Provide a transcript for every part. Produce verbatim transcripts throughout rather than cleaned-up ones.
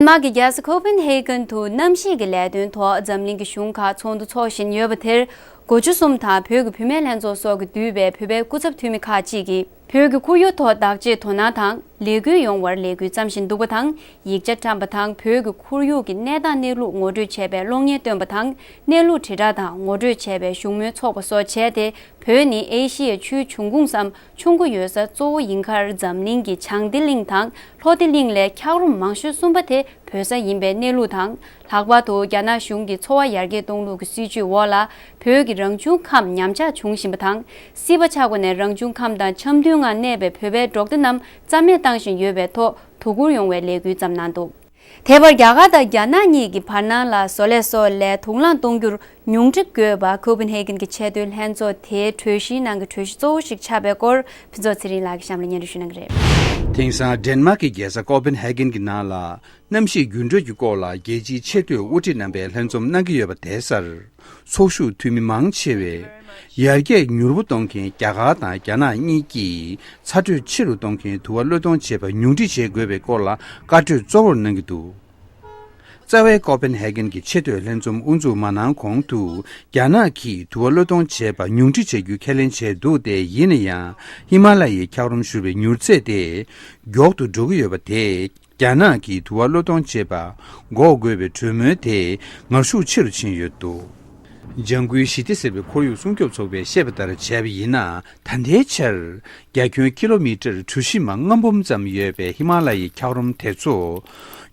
དམག་གི་རྒྱལ་ས་ཁོ་པན་ཧེ་གན་དུ་གནམ་གཤིས་ཀྱི་ལས་དོན་ཐོག་འཛམ་གླིང་གི་གཞུང་ཁག་ཚོགས་འདུ་འཚོགས་བཞིན་ཡོད་པ་དེར། གོ་ཆུ་གསུམ་དང་བོད་ཀྱི་བུད་མེད་ལྷན་ཚོགས་སོགས་ཀྱིས་བསྡུས་པའི་བོད་པའི་སྐུ་ཚབ་འཐུས་མི་ཁག་ཅིག་གིས། བོད་ཀྱི་ཁོར་ཡུག་ཐོག་བདག་གཅེས་དོ་སྣང་དང་། ལས་འགུལ་ཡོང་བར་ལས་འགུལ་བརྩམས་བཞིན་འདུག་པ་དང་། ཡིག་ཆ་བཀྲམ་པ་དང་། བོད་ཀྱི་ཁོར་ཡུག་གི་གནས་སྟངས་གནས་ལུགས་ངོ་སྤྲོད་བྱས་པའི་གློག་བརྙན་བཏོན་པ་དང་། གནས་ལུགས་དྲིལ་བསྒྲགས་དང་ངོ་སྤྲོད་བྱས་པའི་བཞུགས་མོལ་ཚོགས་པ་སོགས་བྱས་ཏེ། བོད་ནི་ཨེ་ཤི་ཡའི་ཆུའི་འབྱུང་ཁུངས་སམ་ཆུ་མགོ་ཡོད་ས་གཙོ་བོ་ཡིན་ཁར། འཛམ་གླིང་གི་བྱང་གཏེར་གླིང་དང་ལྷོ་གཏེར་གླིང་ལས་འཁྱགས་རོམ་མང་ཤོས་གསུམ་པ་དེ་བོད་ས་ཡིན་པའི་གནས་ལུགས་དང་། ལྷག་པར་དུ་རྒྱ་ནག་གཞུང་གིས་འཚོ་བ་ཡར་རྒྱས་གཏོང་ལུགས་ཀྱི་སྲིད་བྱུས་འོག་ལ། བོད་ཀྱི་རང་བྱུང་ཁམས་ཉམས་ཆག་འབྱུང་བཞིན་པ་དང་། སྲིད་པ་ཆགས་སྒོ་ནས་རང་བྱུང་ཁམས་དང་འཆམ་མཐུན་ངང་གནས་པའི་བོད་པའི་འབྲོག་སྡེ་རྣམས་རྩ་མེད་བཏང་བཞིན་ཡོད་པའི་ཐོག་དོ་ཁུར་ཡོང་བའི་ལས་འགུལ་བརྩམས་གནང་འདུག། དེ་བར་རྒྱ་གར་དང་རྒྱ་ནག་གཉིས་ཀྱི་བར་སྣང་ལ་བཟོ་ལས་སོགས་ལས་དུག་རླངས་གཏོང་རྒྱུར་ཉུང་འཕྲི་དགོས་པ། ཁོ་པན་ཧེ་གན་གྱི་ཆེས་མཐོའི་ལྷན་ཚོགས་དེའི་གྲོས་གཞིའི་ནང་གི་གྲོས་གཞི་གཙོ་བོ་ཞིག་ཆགས་པའི་སྐོར། ཕུན་ཚོགས་ཚེ་རིང་ལགས་ཀྱིས་གཤམ་ལ་སྙན་སྒྲོན་ཞུ་གནང་གི་རེད། དེང་སང་ཌེན་མཱག་གི་རྒྱལ་ས་ཀོ་པན་ཧེ་གན་གྱི་ནང་ལ། གནམ་གཤིས་འགྱུར་འགྲོས་ཀྱི་སྐོར་ལ་རྒྱལ་སྤྱིའི་ཆེས་མཐོའི་དབུ་ཁྲིད་རྣམ་པས་ལྷན་འཛོམས་གནང་གི་ཡོད་པ་དེ་སར། ཚོགས་ཞུགས་འཐུས་མི་མང་ཆེ་བས། ཡར་རྒྱས་མྱུར་པོ་གཏོང་མཁན་རྒྱ་གར་དང་རྒྱ་ནག་གཉིས་ཀྱིས་ཚ་དྲོད་ཆེ་རུ་གཏོང་མཁན་དུ་བ་གློད་གཏོང་བྱེད་པ་ཉུང་འཕྲི་བྱེད་དགོས་པའི་སྐོར་ལ་བཀའ་གྲོས་གཙོ་བོར་གནང་གི་འདུག། རྩ་བའི་ཀོ་པན་ཧེ་གན་གྱི་ཆེས་མཐོའི་ལྷན་འཛོམས་དབུ་འཛུགས་མ་གནང་གོང་དུ། རྒྱ་ནག་གིས་དུ་བ་གློད་གཏོང་བྱེད་པ་ཉུང་འཕྲི་བྱ་རྒྱུ་ཁས་ལེན་བྱས་འདུག་སྟེ། ཡིན་ན་ཡང་། ཧི་མ་ལ་ཡའི་འཁྱགས་རོམ་བཞུར་བའི་མྱུར་ཚད་དེ་མགྱོགས་དུ་འགྲོ་གི་ཡོད་པ་དེས། རྒྱ་ནག་གིས་དུ་བ་གློད་གཏོང་བྱེད་པ་འགོག་དགོས་པའི་གྲོས་མོལ་དེ་ངར་ཤུགས་ཆེ་རུ་ཕྱིན་ཡོད་འདུག། ལྗང་ཁུའི་ཞི་བདེ་ཟེར་བའི་ཁོར་ཡུག་སྲུང་སྐྱོབ་ཚོགས་པས་བཤད་པ་ལྟར་བྱས་པ་ཡིན་ན། ད་ལྟའི་ཆར། རྒྱ་ཁྱོན་ཀི་ལོ་མི་ཊར་གྲུ་བཞི་མ་ལྔ་འབུམ་ཙམ་ཡོད་པའི་ཧི་མ་ལ་ཡའི་འཁྱགས་རོམ་དེ་ཚོ།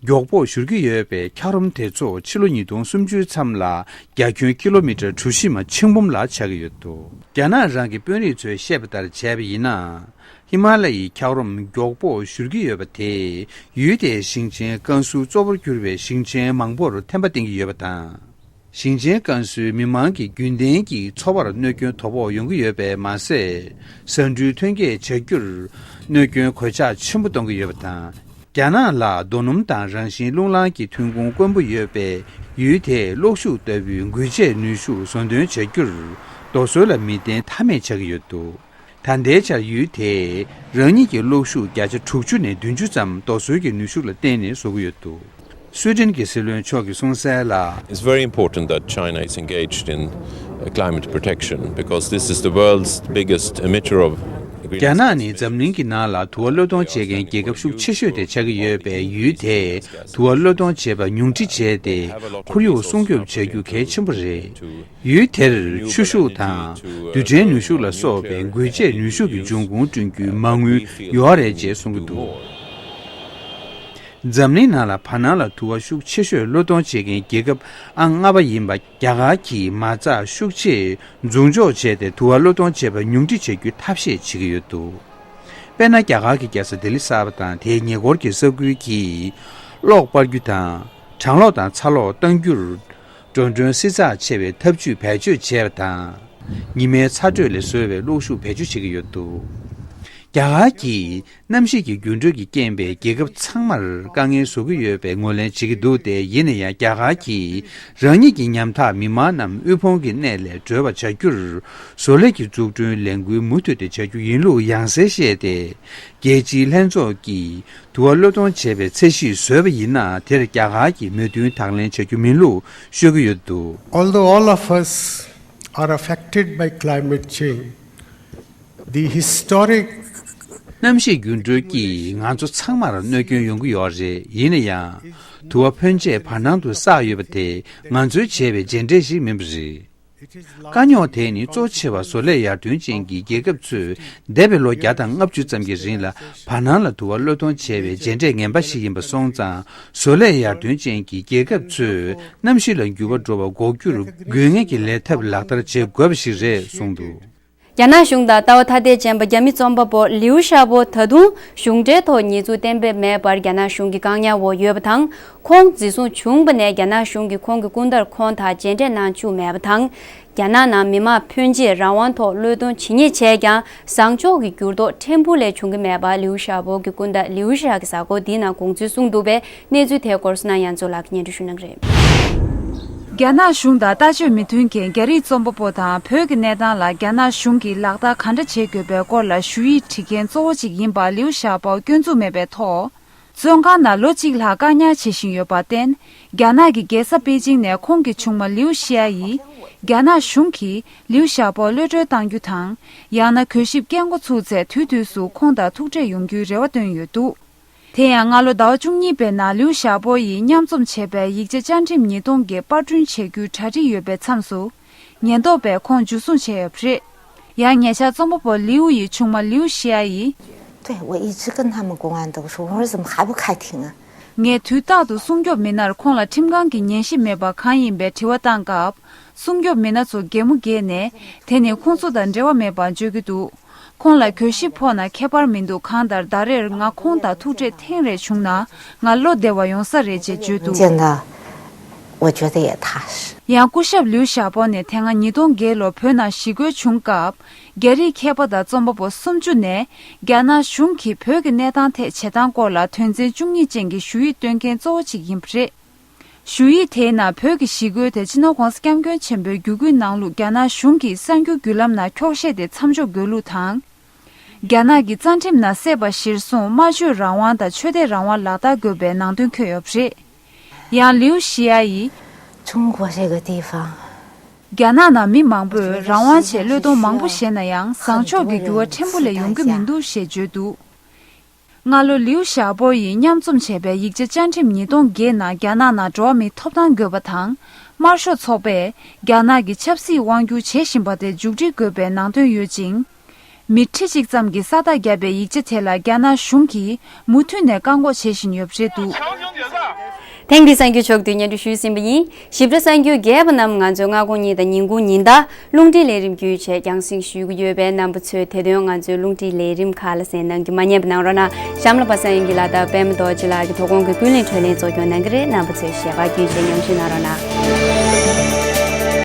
མགྱོགས་པོ་བཞུར་གྱི་ཡོད་པའི་འཁྱགས་རོམ་དེ་ཚོ་ཕྱི་ལོ་ཉིས་སྟོང་སུམ་ཅུའི་མཚམས་ལ་རྒྱ་ཁྱོན་ཀི་ལོ་མི་ཊར་གྲུ་བཞི་མ་ཆིག་འབུམ་ལ་ཆགས་ཀྱི་ཡོད་འདུག། རྒྱ་ནག་རང་གི་དཔོན་རིགས་ཚོས་བཤད་པ་ལྟར་བྱས་པ་ཡིན་ན། ཧི་མ་ལ་ཡའི་འཁྱགས་རོམ་མགྱོགས་པོ་བཞུར་གྱི་ཡོད་པ་དེས་ཡུལ་དེའི་ཞིང་ཆེན་ཀན་སུའུ་གཙོ་བོར་གྱུར་བའི་ཞིང་ཆེན་མང་པོར་ཐན་པ་བསྟན་གྱི་ཡོད་པ་དང་། ཞིང་ཆེན་ཀན་སུའི་མི་མང་གི་རྒྱུན་ལྡན་གྱི་འཚོ་བར་གནོད་སྐྱོན་དོ་ཕོག་ཡོང་གི་ཡོད་པས་མ་ཟད། ཟ་འབྲུའི་ཐོན་སྐྱེད་བྱ་རྒྱུར་གནོད་སྐྱོན་གོད་ཆག་ཆེན་པོ་གཏོང་གི་ཡོད་པ་དང་། རྒྱ་ནག་ལ་རྡོ་སྣུམ་དང་རང་བཞིན་རླུང་ལངས་ཀྱི་ཐོན་ཁུངས་དཀོན་པོ་ཡོད་པས། ཡུལ་དེས་གློག་ཤུགས་ལྟ་བུའི་འགུལ་བྱེད་ནུས་ཤུགས་བཟོ་འདོན་བྱ་རྒྱུར་རྡོ་སོལ་ལ་མི་བརྟེན་ཐབས་མེད་ཆགས་ཀྱི་ཡོད་འདུག། ད་ལྟའི་ཆར་ཡུལ་དེས་རང་ཉིད་ཀྱི་གློག་ཤུགས་བརྒྱ་ཆ་དྲུག་ཅུ་ནས་བདུན་ཅུ་ཙམ་རྡོ་སོལ་གྱི་ནུས་ཤུགས་ལ་བརྟེན་ནས་བཟོ་གི་ཡོད་འདུག། སུའེ་ཏེན་གྱི་སྲིད་བློན་མཆོག་གིས་གསུངས་གསལ་ལ། It's very important that China is engaged in uh, climate protection because this is the world's biggest emitter of greenhouse རྒྱ་ནག་ནི་འཛམ་གླིང་གི་ནང་ལ་དུ་བ་གློད་གཏོང་བྱེད་མཁན་རྒྱལ་ཁབ་ཤུགས་ཆེ་ཤོས་དེ་ཆགས་ཀྱི་ཡོད་པས། ཡུལ་དེས་དུ་བ་གློད་གཏོང་བྱེད་པ་ཉུང་འཕྲི་བྱས་ཏེ། ཁོར་ཡུག་སྲུང་སྐྱོབ་བྱ་རྒྱུ་གལ་ཆེན་པོ་རེད། ཡུལ་དེར་ཆུ་ཤུགས་དང་། རྡུལ་ཕྲན་ནུས་ཤུགས་ལ་སོགས་པའི་འགུལ་བྱེད་ནུས་ཤུགས་ཀྱི་འབྱུང་ཁུངས་བསྐྲུན་རྒྱུའི་མ་དངུལ་ཡོད་རེད་ཅེས་གསུང་གི་འདུག། འཛམ་གླིང་ནང་ལ་བར་སྣང་ལ་དུ་བ་ཤུགས་ཆེ་ཤོས་གློད་གཏོང་བྱེད་མཁན་རྒྱལ་ཁབ་ཨང་ལྔ་པ་ཡིན་པ་རྒྱ་གར་གྱིས་མ་རྩ་ཤུགས་ཆེ་མཛུབ་འཇོག་བྱས་ཏེ། དུ་བ་གློད་གཏོང་བྱེད་པ་ཉུང་འཕྲི་བྱེད་རྒྱུའི་ཐབས་ཤེས་བྱེད་ཀྱི་ཡོད་འདུག། དཔེར་ན། རྒྱ་གར་གྱི་རྒྱལ་ས་ལྡི་ལི་གསར་པ་དང་དེའི་ཉེ་འཁོར་གྱི་ས་ཁུལ་གྱིས་གློག་སྤར་རྒྱུ་དང་། གྲང་གློག་དང་ཚ་གློག་གཏང་རྒྱུར། འགྲོ་གྲོན་བསྲི་ཚགས་ཆེ་བའི་ཐབས་ཇུས་བེད་སྤྱོད་བྱས་པ་དང་། ཉི་མའི་ཚ་དྲོད་ལས་བཟོ་བའི་གློག་ཤུགས་བེད་སྤྱོད་བྱེད་ཀྱི་ཡོད་འདུག། རྒྱ་གར་གྱིས་གནམ་གཤིས་ཀྱི་འགྱུར་འགྲོས་ཀྱི་རྐྱེན་པས་རྒྱལ་ཁབ་ཚང་མར་དཀའ་ངལ་བཟོ་གི་ཡོད་པའི་ངོས་ལེན་བྱེད་ཀྱི་འདུག་སྟེ། ཡིན་ན་ཡང་རྒྱ་གར་གྱིས་རང་ཉིད་ཀྱི་ཉམ་ཐག་མི་མང་རྣམས་དབུལ་ཕོངས་ཀྱི་གནས་ལས་སྒྲོལ་བར་བྱ་རྒྱུར། བཟོ་ལས་ཀྱི་འཛུགས་སྐྲུན་ལས་འགུལ་མུ་མཐུད་དེ་བྱ་རྒྱུ་ཡིན་ལུགས་ཡང་སེ་བཤད་དེ། རྒྱལ་སྤྱིའི་ལྷན་ཚོགས་ཀྱིས་དུ་བ་གློད་གཏོང་བྱེད་པའི་ཚད་གཞི་བཟོས་པ་ཡིན་ན། དེར་རྒྱ་གར་གྱིས་མོས་མཐུན་དང་ལེན་བྱ་རྒྱུ་མིན་ལུགས་ཤོད་ཀྱི་ཡོད་འདུག། Although all of us are affected by climate change, the historic གནམ་གཤིས་འགྱུར་འགྲོས་ཀྱིས་ང་ཚོ་ཚང་མར་གནོད་སྐྱོན་ཡོང་གི་ཡོད་རེད། ཡིན་ན་ཡང་། དུ་བ་ཕོན་ཆེ་བར་སྣང་དུ་བསགས་ཡོད་པ་དེ་ང་ཚོས་བྱས་པའི་རྗེས་འབྲས་ཤིག་མིན་པ་རེད། དཀའ་རྙོག་དེ་ནི་གཙོ་ཆེ་བ་བཟོ་ལས་ཡར་ཐོན་ཅན་གྱི་རྒྱལ་ཁབ་ཚོས་འདས་པའི་ལོ་བརྒྱ་དང་ལྔ་བཅུ་ཙམ་གྱི་རིང་ལ་བར་སྣང་ལ་དུ་བ་གློད་གཏོང་བྱས་པའི་རྗེས་འབྲས་ངན་པ་ཞིག་ཡིན་པ་སོང་ཙང་། བཟོ་ལས་ཡར་ཐོན་ཅན་གྱི་རྒྱལ་ཁབ་ཚོས་གནམ་གཤིས་ལ་འགྱུར་བ་འགྲོ་བ་འགོག་རྒྱུར་དགོས་ངེས་ཀྱི་ལས་ཐབས་ལག་བསྟར་བྱེད་དགོས་པ་ཞིག་རེད་གསུངས་འདུག། རྒྱ་ནག་གཞུང་དང་ལྟ་བ་ཐ་དད་ཅན་པ་རྒྱ་མི་རྩོམ་པ་པོ་ལིའུ་ཞའོ་པོ་ད་དུང་གཞུང་འབྲེལ་ཐོག་ཉེས་འཛུགས་གཏན་འབེབས་མེད་པར་རྒྱ་ནག་གཞུང་གི་བཀག་ཉར་འོག་ཡོད་པ་དང་། ཁོང་འཛིན་བཟུང་བྱུང་བ་ནས་རྒྱ་ནག་གཞུང་གིས་ཁོང་གི་སྐུ་ཟླར་ཁོང་དང་མཇལ་འཕྲད་གནང་བཅུག་མེད་པ་དང་། རྒྱ་ནག་ནང་མི་མང་ཕོན་ཆེས་རང་དབང་ཐོག་གློད་གཏོང་ཇི་སྙེད་བྱས་ཀྱང་། བཟང་ཕྱོགས་ཀྱི་འགྱུར་ལྡོག་ཕྲན་བུ་ལས་བྱུང་གི་མེད་པ། ལིའུ་ཞའོ་པོ་གི་སྐུ་ཟླ་ལིའུ་ཞའོ་གིས་གཟའ་འཁོར་འདིའི་ནང་དགོངས་ཚུལ་གསུངས་འདུག་པས། གནས་ཚུལ་དེའི་སྐོར་བསོད་ནམས་དབྱངས་མཚོ་ལགས་ཀྱིས་སྙན་སྒྲོན་ཞུ་གནང་གི་རེད། རྒྱ་ནག་གཞུང་དང་ལྟ་སྤྱོད་མི་མཐུན་མཁན་རྒྱ་རིགས་རྩོམ་པ་པོ་དང་བོད་ཀྱི་གནས་སྟངས་ལ་རྒྱ་ནག་གཞུང་གིས་ལག་བསྟར་ག་འདྲ་བྱེད་དགོས་པའི་སྐོར་ལ་ཞུ་ཡིག་བྲིས་མཁན་གཙོ་བོ་གཅིག་ཡིན་པ་ལིའུ་ཞའོ་པོ་སྐྱོན་འཛུགས་མེད་པའི་ཐོག་བཙོན་ཁང་ནང་ལོ་གཅིག་ལྷག་བཀག་ཉར་བྱེད་བཞིན་ཡོད་པར་བརྟེན། རྒྱ་ནག་གི་རྒྱལ་ས་པེ་ཅིང་ནས་ཁོང་གི་ཆུང་མ་ལིའུ་ཞི་ཡ་ཡིས། རྒྱ་ནག་གཞུང་གིས་ལིའུ་ཞའོ་པོར་གློད་གྲོལ་གཏང་རྒྱུ་དང་། ཡང་ན་གུས་ཞབས་སྐད་འགོ་ཚུགས་ཚེ་དུས་དུས་སུ་ཁོང་དང་ཐུག་འཕྲད་ཡོང་རྒྱུའི་རེ་བ་བཏོན་ཡོད་འདུག་དེ་ཡང་སྔ་ལོ་ཟླ་བ་བཅུ་གཉིས་པའི་ནང་ལིའུ་ཞའོ་པོ་ཡིས་མཉམ་འཛོམས་བྱས་པའི་ཡིག་ཆ་བཅའ་ཁྲིམས་ཉིས་སྟོང་བརྒྱད་པར་སྐྲུན་བྱེད་རྒྱུའི་གྲ་སྒྲིག་ཡོད་པའི་མཚམས་སུ། ཉེན་རྟོག་པས་ཁོང་འཇུ་བཟུང་བྱས་ཡོད་པ་རེད། ཡང་ཉེ་ཆར་རྩོམ་པ་པོ་ལིའུ་ཡི་ཆུང་མ་ལིའུ་ཞི་ཡ་ཡིས། 对，我一直跟他们公安都说，我说怎么还不开庭啊？ ངས་དུས་རྟག་ཏུ་སྲུང་སྐྱོབ་མི་སྣར་ཁོང་ལ་ཁྲིམས་ཁང་གི་ཉན་ཞིབ་མེད་པ་གང་ཡིན་པའི་དྲི་བ་བཏང་སྐབས། སྲུང་སྐྱོབ་མི་སྣ་ཚོ་གད་མོ་བགད་ནས། དེ་ནི་ཁོང་ཚོ་དང་འབྲེལ་བ་མེད་པར་བརྗོད་ཀྱི་འདུག་ཁོང་ལ་གུས་ཞབས་ཕོག་ན་ཁྱད་པར་མི་འདུག་གང་ལྟར་ཟླ་རེར་ང་ཁོང་དང་ཐུག་འཕྲད་ཐེངས་རེ་བྱུང་ན་ང་བློ་བདེ་བ་ཡོང་ས་རེད་ཅེས་བརྗོད་འདུག 见到，我觉得也踏实。 ཡང་སྐུ་ཞབས་ལིའུ་ཞའོ་པོ་ནས་དེ་སྔ་ཉིས་སྟོང་བརྒྱད་ལོར་བོད་ནང་ཞི་རྒོལ་བྱུང་སྐབས། རྒྱ་རིགས་མཁས་པ་དང་རྩོམ་པ་པོ་སུམ་ཅུ་ནས་རྒྱ་ནག་གཞུང་གིས་བོད་ཀྱི་གནས་སྟངས་ཐད་བྱེད་སྟངས་སྐོར་ལ་དོན་ཚན་བཅུ་གཉིས་ཅན་གྱི་ཞུ་ཡིག་བཏོན་མཁན་གཙོ་བོ་གཅིག་ཡིན་པ་རེད། ཞུ་ཡིག་དེའི་ནང་བོད་ཀྱི་ཞི་རྒོལ་དེ་སྤྱི་ནོར་༸གོང་ས་༸སྐྱབས་མགོན་ཆེན་པོའི་བརྒྱུད་སྐུལ་གནང་ལུགས་རྒྱ་ནག་གཞུང་གིས་གསར་འགྱུར་བརྒྱུད་ལམ་ནང་འཁྱོག་བཤད་དེ་མཚམས་འཇོག་དགོས་ལུགས་དང་། རྒྱ་ནག་གི་རྩ་ཁྲིམས་ནང་གསལ་བ་གཞིར་བཟུང་སྨྲ་བརྗོད་རང་དབང་དང་ཆོས་དད་རང་དབང་ལག་བསྟར་དགོས་པའི་ནང་དོན་འཁོད་ཡོད་པ་རེད། ཡང་ལིའུ་ཞི་ཡ་ཡིས། 中国这个地方， རྒྱ་ནག་ནང་མི་མང་པོས་རང་དབང་ཆེད་བློས་གཏོང་མང་པོ་བཞེས་ན་ཡང་བཟང་ཕྱོགས་ཀྱི་འགྱུར་བ་ཕྲན་བུ་ལས་ཡོང་གི་མི་འདུག་ཞེས་བརྗོད་འདུག་སྔ་ལོ་ལིའུ་ཞའོ་པོ་ཡིས་མཉམ་འཛོམས་བྱས་པའི་ཡིག་ཆ་བཅའ་ཁྲིམས་ཉིས་སྟོང་བརྒྱད་ནང་རྒྱ་ནག་ནང་འགྲོ་བ་མིའི་ཐོབ་ཐང་དགོས་པ་དང་། དམར་ཤོག་ཚོགས་པས་རྒྱ་ནག་གི་ཆབ་སྲིད་དབང་སྒྱུར་བྱེད་བཞིན་པ་དེ་མཇུག་སྒྲིལ་དགོས་པའི་ནང་དོན་ཡོད་ཅིང་། མི་ཁྲི་གཅིག་ཙམ་གྱིས་ས་རྟགས་བརྒྱབ་པའི་ཡིག་ཆ་དེ་ལ་རྒྱ་ནག་གཞུང་གིས་མུ་མཐུད་ནས་བཀག་འགོག་བྱེད་བཞིན་ཡོད་པ་རེད་འདུག་ཐེངས་འདིའི་གསར་འགྱུར་ཕྱོགས་བསྡུས་སྙན་སྒྲོན་ཞུས་ཟིན་པ་ཡིན། ཞིབ་ཕྲ་གསར་འགྱུར་རྒྱས་པ་རྣམས་ང་ཚོའི་སྔ་དགོང་ཉིན་དང་ཉིན་གུང་ཉིན་ལྟར་རླུང་འཕྲིན་ལས་རིམ་བརྒྱུད་བྱས་རྒྱང་སྲིང་ཞུ་གི་ཡོད་པས། རྣམ་པ་ཚོས་དེ་དོན་ང་ཚོའི་རླུང་འཕྲིན་ལས་རིམ་ཁག་ལ་གསན་གནང་རྒྱུ་མ་བསྙེལ་བ་གནང་རོགས་གནང་། གཤམ་ལ་པ་སངས་དབྱངས་སྐྱིད་ལགས་དང་པད་མ་རྡོ་རྗེ་ལགས་ཀྱིས་དོ་དགོང་གི་ཀུན་གླེང་འཕྲོད་ལེན་གཙོ་སྐྱོང་གནང་གི་རེད། རྣམ་པ་ཚོས་ཞལ་པར་བརྒྱུད་བྱས་མཉམ་ཞུགས་གནང་རོགས་གནང་།